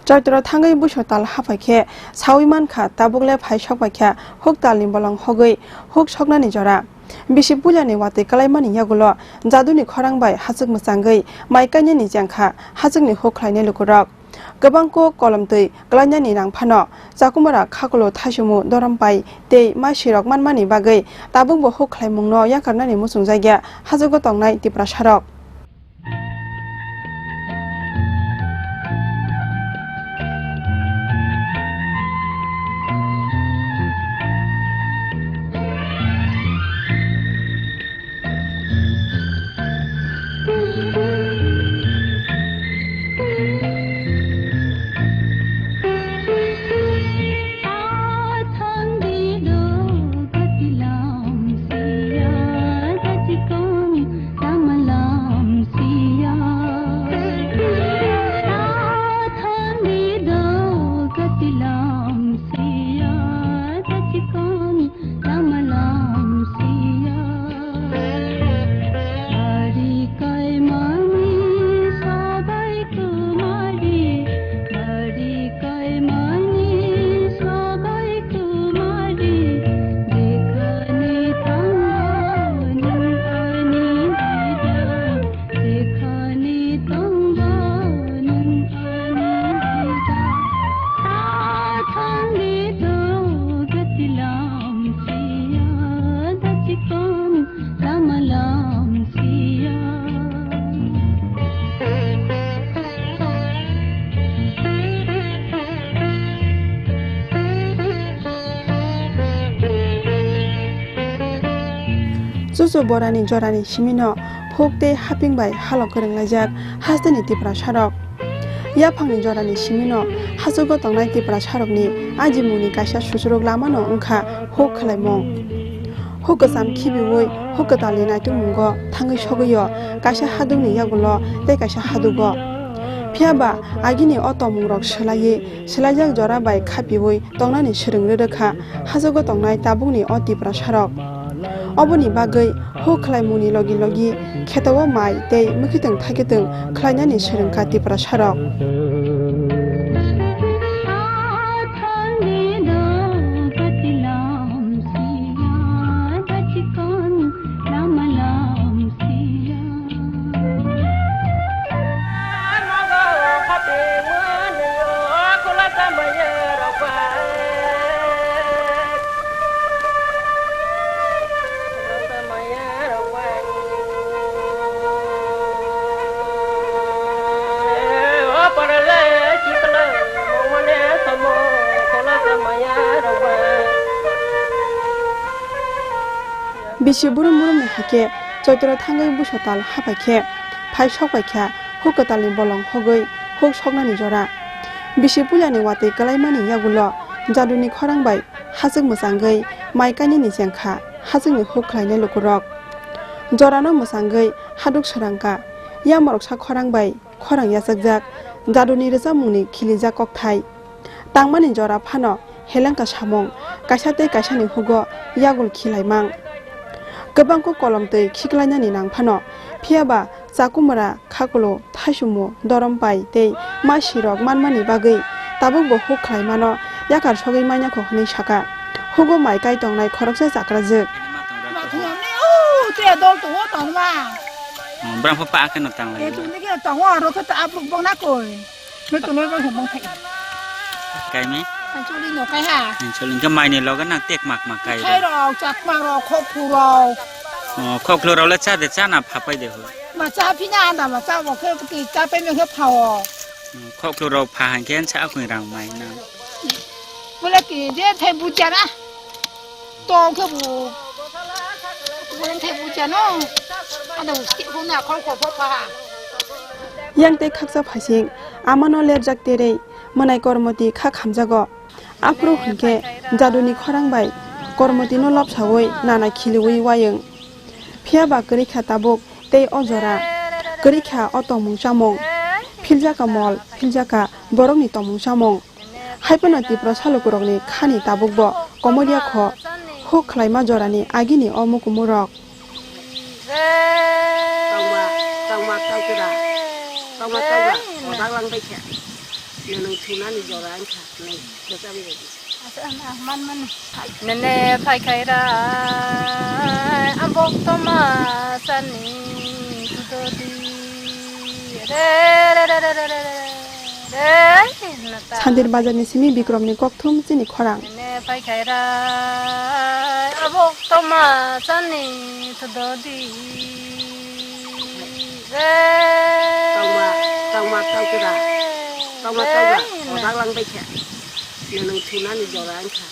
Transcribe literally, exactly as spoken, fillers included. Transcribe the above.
Choitro thangwi buiso tal haphai khe saui mankha, tabuk le phai sok bai kha huk talni bolong hogwi huk soknani jora. Bisi puilani watwi kwlaimani yagulo jaduni khorang bai hachwk mwchangwi mai kainani chengkha hachwkni huk khlainai lukurok. Kwbang kok kolom twi kwlainani nang phano Chakumara, Khakulo, Thaisumu, Dorompai tei masirok manmani bagwi tabukbo huk khlaimungno yakarnani muchungjakya hachwgo tongnai Tiprasarok. Chuchu borani jorani simino phuk tei haping bai halok kwrwnglaijak hasteni Tiprasarok. Yaphangni jorani simino hachwgo tongnai Tiprasarokni ajimungni kaisa susurok lamano wngkha huk khlaimung. Huk kwcham khibiui huk kwtalni naitukmungo thangwi sogwio kaisa hadukni yagulo tei kaisa hadugo. Phiyaba agini o tongmungrok swlaiwi swlaijak jora bai khapiui tongnani swrwng rwrwkha hachwgo tongnai tabukni o Tiprasarok. Oboni bagwi huk khlaimungni logi logi kheto-o mai tei mwkhitwng thaikitwng khlainani swrwngkha Tiprasarok. Bisi burum burumni hai khe Choitro thangwi buiso tal haphai khe phai sok bai kha huk kwtalni bolong hogwi huk soknani jora. Bisi puilani watwi kwlaimani yagulo jaduni khorang bai hachwk mwchangwi mai kainani chengkha hachwkni huk khlainai lukurok. Jorano mwchangwi haduk swrangkha, yamoroksa khorang bai khorang yachakjak, jaduni rwchapmungni khilijak kokthai. Tangmani jora phano helengka samung, kaisa tei kaisani hugo yagul khilaimang. Kwbangkuk kolom twi khiklainani nang phano, phiyaba Chakumara, Khakulo, Thaisumu, Dorompai tei masirok manmani bagwi tabukbo huk khlaimano yakar sogwi manya kho hwnwi saka. Hugo mai kai tongnai khoroksa chakrajwk. Tei dol tongo tongma. Brang pha pa khe no tanglai. E tuni khe tongo aro khe ta abruk bongna koi. Nui tunui bai hubung thai. Kai mi? Ancholi no kai ha. Ancholi ke mai ni loge nang tek mak mak kai. Khai rok, chakma rok, khoklu rok. Oh, khoklu rok le cha de cha na phapai de ho. Ma cha phi na anda ma cha bo khe ki cha pe me khe phao. Hmm, khoklu rok pha han khe cha khoi rang mai na. Bole ki je thai buja na. Tong khe bo, bo wng thai bo chano. Ano stick bo na khol khol pho pha. Yang tei khaksa phaising amano lerjak terei mwnai Kormoti kha khamjago. Aphuru hwnkhe jaduni khorang bai Kormotino lobsaui nana khiliui uayung. Phiyaba kwrwi kha tabuk tei o jora kwrwi kha o tongmung chamung. Philjaka mol, philjaka borokni tongmung chamung. Haiphano Tiprasa lukurokni khani tabukbo komorya kho huk khlaima jorani agini o mukumurok. Tongma, tongma, tongkira. Tongma, tongma. Odak lang baikha. Nwnung thunani jora wngkha, nai kwcham bai. Asa na man man. Nene phai khai ra, abok toma sani tudodi. Re, re, re. Sandir bazarni simi Bikromni kokthum chini khorang. Nene phai khai ra, abok toma sani tudodi. Tongma, tongma, tongkira. Tongma, tongma. Odang lang bai kha. Nwnung thunani jora wngkha.